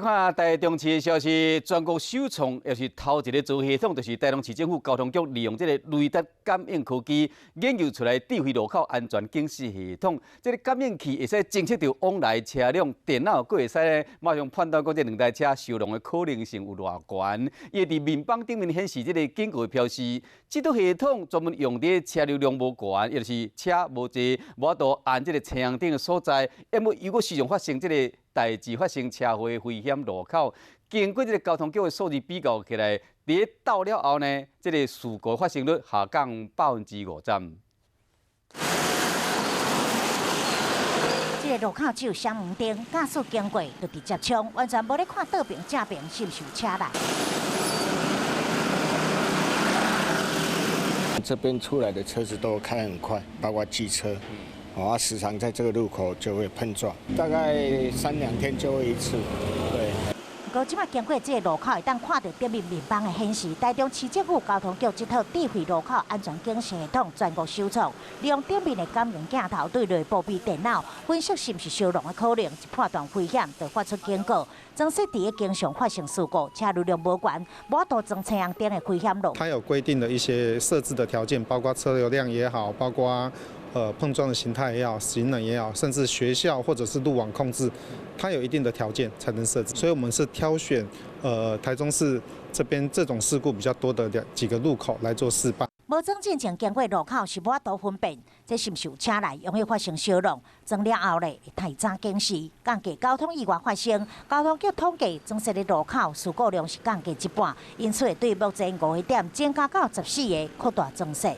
看台中市的消息，全國首創也是頭一个做系統，就是台中市政府交通局利用這个雷達感應科技研究出來智慧路口安全警示系統。這个感應器會使偵測著往來車輛，電腦閣會使馬上判斷講這兩台車相撞的可能性有偌懸。伊會佇面板頂面顯示這个警告的標示。這套系統專門用佇車流量無懸，也就是車無濟，無法度按這个青紅燈的所在，猶閣如果時常發生這个代誌發生車禍的危險路口，經過這个交通局的數字比較起來，佇咧鬥了後呢，這个事故發生率下降50%。這个路口只有雙黃燈，駕駛經過就直接衝，完全無咧看倒爿正爿是毋是有車來。這邊出來的車子都開很快，包括機車。啊，時常在這個路口就會碰撞，大概三兩天就會一次。對。不過這擺經過這个路口，會當看著頂面面板的顯示，台中市政府交通局這套智慧路口安全警示系統全國首創，利用頂面的感應鏡頭對內部備電腦分析是毋是相撞的可能，一判斷危險就發出警告。裝設佇咧經常發生事故、車流量無懸、無法度裝青紅燈的危險路。它有規定的一些設置的條件，包括車流量也好，包括碰撞的形態也好，行人也好，甚至學校或者是路網控制，它有一定的條件才能設置。所以，我們是挑選台中市這邊這種事故比較多的兩幾個路口來做示範。無裝進前經過路口是無法度分辨，這是毋是有車來，容易發生相撞。裝了後咧，會提早警示，降低交通意外發生。交通局統計，裝設的路口事故量是降低一半，因此會對目前五個點增加到14個擴大裝設。